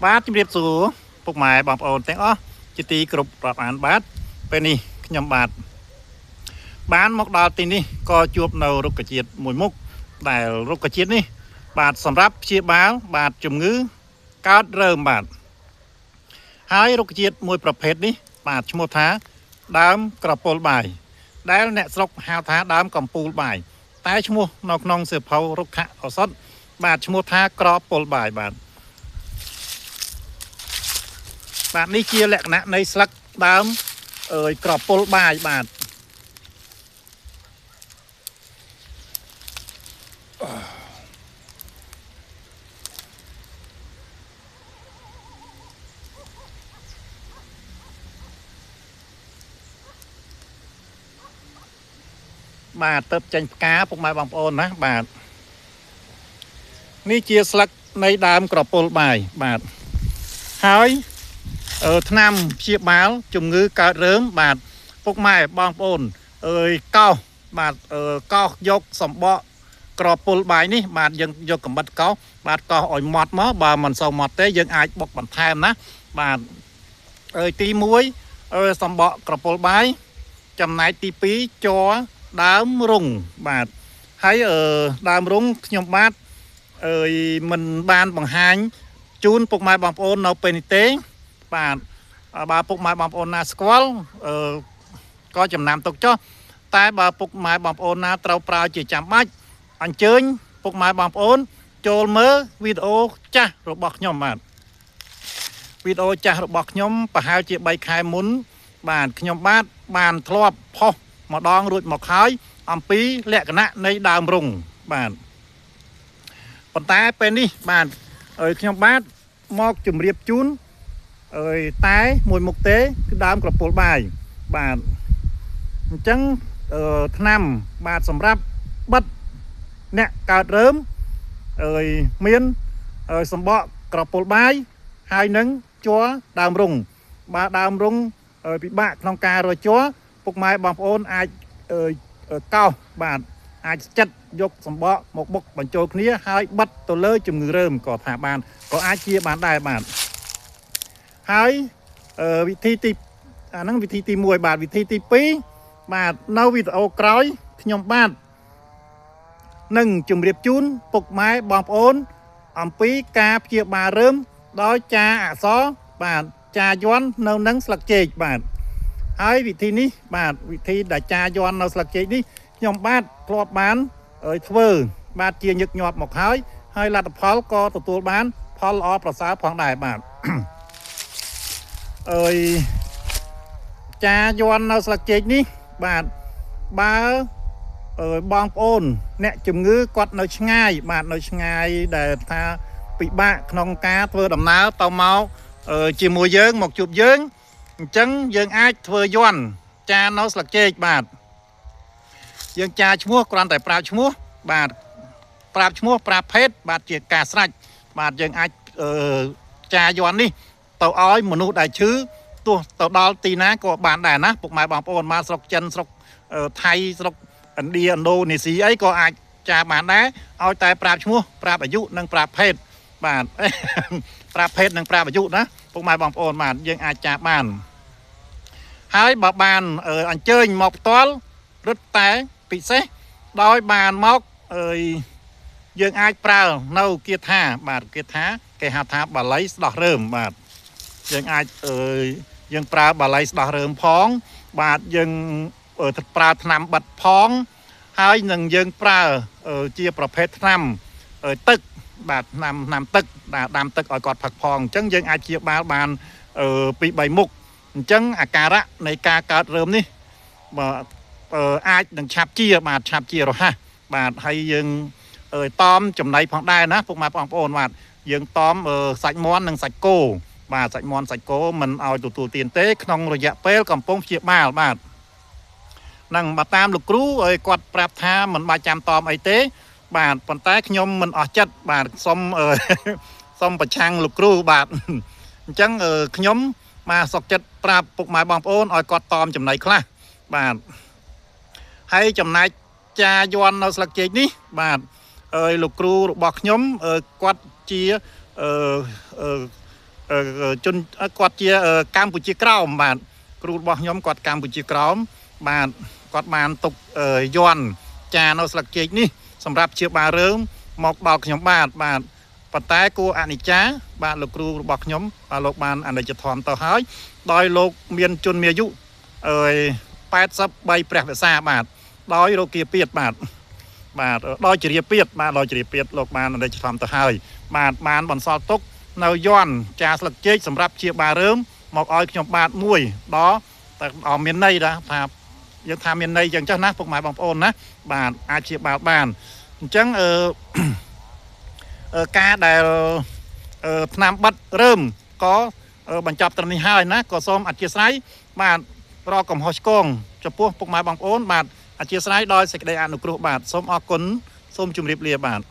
បាទជំរាបសួរពុកម៉ែបងប្អូនទាំងអស់ជាទីគោរពរាប់អានបាទពេលនេះខ្ញុំបាទបានមកដល់ទីនេះក៏ជួបនៅរុក្ខជាតិមួយមុខដែលរុក្ខជាតិនេះបាទសម្រាប់ព្យាបាលបាទជំងឺកើតរើមបាទហើយរុក្ខជាតិមួយប្រភេទនេះបាទឈ្មោះថាដើមក្រពុលបាយដែលអ្នកស្រុកហៅថាដើមកំពូលបាយតែឈ្មោះនៅក្នុងសៀវភៅរុក្ខឱសថបាទឈ្មោះថាក្រពុលបាយបាទបាទនេះជាលក្ខណៈនៃស្លឹកដើមអើយក្រពុលបាយបាទបាទទៅចេញផ្កាពុកម៉ែបងប្អូនណាបាទនេះជាស្លឹកនៃដើមក្រពុលបាយបាទហើយថ្នាំព្យាបាលជំងឺកើតរើមបាទពុកម៉ែបងប្អូនអើយកោសបាទកោសយកសម្បកក្រពុលបាយនេះបាទយើងយកកំបិតកោសបាទកោសឲ្យម៉ត់មកបើមិនសូវម៉ត់ទេយើងអាចបុកបន្ថែមណាបាទអើយទី1អើសម្បកក្រពុលបាយចំណែកទី2ជ័រដើមរុងបាទហើយដើមរុងខ្ញុំបាទអើយមិនបានបង្ហាញជូនពុកម៉ែបងប្អូននៅពេលនេះទេបាទបើពុកម៉ែបងប្អូនណាស្គាល់ក៏ចំណាំទុកចុះតែបើពុកម៉ែបងប្អូនណាត្រូវប្រើជាចាំបាច់អញ្ជើញពុកម៉ែបងប្អូនចូលមើលវីដេអូចាស់របស់ខ្ញុំបាទវីដេអូចាស់របស់ខ្ញុំប្រហែលជា3ខែមុនបាទខ្ញុំបាទបានធ្លាប់ផុសម្ដងរួចមកហើយអំពីលក្ខណៈនៃដើមរុងបាទប៉ុន្តែពេលនេះបាទខ្ញុំបាទមកជម្រាបជូនអើយតែមួយមុខទេគឺដើមក្រពុលបាយបាទអញ្ចឹងថ្នាំបាទសម្រាប់បិទអ្នកកើតរើមអើយមានសម្បកក្រពុលបាយហើយនឹងជ័រដើមរុងបាទដើមរុងពិបាកក្នុងការរកជ័រពុកម៉ែបងប្អូនអាចកោសបាទអាចចិត្តយកសម្បកមកបុកបញ្ចូលគ្នាហើយបិទទៅលើជំងឺរើមក៏ថាបានក៏អាចជាបានដែរបាទហើយវិធីទីអាហ្នឹងវិធីទី1បាទវិធីទី2បាទនៅវីដេអូក្រោយខ្ញុំបាទនឹងជម្រាបជូនពុកម៉ែបងប្អូនអំពីការព្យាបាលរើមដោយចាអក្សរបាទចាយ័ន្តនៅនឹងស្លឹកចេកបាទហើយវិធីនេះបាទវិធីដែលចាយ័ន្តនៅស្លឹកចេកនេះខ្ញុំបាទធ្លាប់បានធ្វើបាទជាញឹកញាប់មកហើយហើយលទ្ធផលក៏ទទួលបានផលល្អប្រសើរផងដែរបាទអើយចាយ័ន្តនៅស្លឹកចេកនេះបាទបើបងប្អូនអ្នកជំងឺគាត់នៅឆ្ងាយបាទនៅឆ្ងាយដែលថាពិបាកក្នុងការធ្វើដំណើរទៅមកជាមួយយើងមកជួបយើងអញ្ចឹងយើងអាចធ្វើយ័ន្តចានៅស្លឹកចេកបាទយើងចាឈ្មោះគ្រាន់តែប្រាប់ឈ្មោះបាទប្រាប់ឈ្មោះប្រាប់ភេទបាទជាការស្រេចបាទយើងអាចចាយ័ន្តនេះទៅឲ្យមនុស្សដែលឈឺទោះទៅដល់ទីណាក៏បានដែរណាពុកម៉ែបងប្អូនមកស្រុកចិនស្រុកថៃស្រុកឥណ្ឌាឥណ្ឌូនេស៊ីអីក៏អាចចាបានដែរឲ្យតែប្រាប់ឈ្មោះប្រាប់អាយុនិងប្រាប់ភេទបាទប្រាប់ភេទនិងប្រាប់អាយុណាពុកម៉ែបងប្អូនបាទយើងអាចចាបានហើយបើបានអញ្ជើញមកផ្ទាល់រឹតតែពិសេសដោយបានមកយើងអាចប្រើនៅគាថាបាទគាថាគេហៅថាបាលីស្ដោះរើមបាទយើងអាចយើងប្រើបាលីស្ដោះរើមផងបាទយើងប្រើថ្នាំបិទផងហើយនឹងយើងប្រើជាប្រភេទថ្នាំទឹកបាទថ្នាំទឹកដាំទឹកឲ្យគាត់ផឹកផងអញ្ចឹងយើងអាចព្យាបាលបានពី3មុខអញ្ចឹងអាការៈនៃការកើតរើមនេះបាទអាចនឹងឆាប់ជាបាទឆាប់ជារហ័សបាទហើយយើងតមចំណៃផងដែរណាពុកម៉ែបងប្អូនបាទយើងតមសាច់មាន់និងសាច់គោបាទសាច់មាន់សាច់គោមិនឲ្យទទួលទានទេក្នុងរយៈពេលកំពុងព្យាបាលបាទនឹងបើតាមលោកគ្រូឲ្យគាត់ប្រាប់ថាមិនបាច់ចាំតមអីទេបាទប៉ុន្តែខ្ញុំមិនអស់ចិត្តបាទសុំប្រឆាំងលោកគ្រូបាទអញ្ចឹងខ្ញុំបាទសុកចិត្តប្រាប់ពុកម៉ែបងប្អូនឲ្យគាត់តមចំណៃខ្លះបាទហើយចំណែកចាយ័ន្តនៅស្លឹកចេកនេះបាទ លោកគ្រូរបស់ខ្ញុំគាត់ជាអឺជនគាត់ជាកម្ពុជាក្រោម បាទ គ្រូរបស់ខ្ញុំគាត់កម្ពុជាក្រោម បាទ គាត់បានទុកយ័ន្តចានៅស្លឹកចេកនេះសម្រាប់ជាបារើមមកដល់ខ្ញុំបាទ បាទ ប៉ុន្តែគួរអនិច្ចា បាទ លោកគ្រូរបស់ខ្ញុំ បាទ លោកបានអនិច្ចធម៌ទៅហើយ ដោយលោកមានជនមានអាយុអើយ83ព្រះវស្សា បាទ ដោយរោគាពៀត បាទ ដោយជារាពៀត បាទ ដោយជារាពៀត លោកបានអនិច្ចធម៌ទៅហើយ បាទ បានបន្សល់ទុកនៅយ័ន្តចាស្លឹកចេកសម្រាប់ជាបារើមមកឲ្យខ្ញុំបាទមួយដល់តែអមានន័យដែរថាយើងថាមានន័យយ៉ាងចុះណាពុកម៉ែបងប្អូនណា បាទ អាចជាបាលបាន។ អញ្ចឹងអឺការដែលថ្នាំបិទរើមក៏បញ្ចប់ត្រឹមនេះហើយណា ក៏សូមអធិស្ឋាន បាទ រកកំហុសឆ្គងចំពោះពុកម៉ែបងប្អូន បាទ អធិស្ឋានដោយសេចក្តីអនុគ្រោះ បាទ សូមអរគុណ សូមជម្រាបលា បាទ។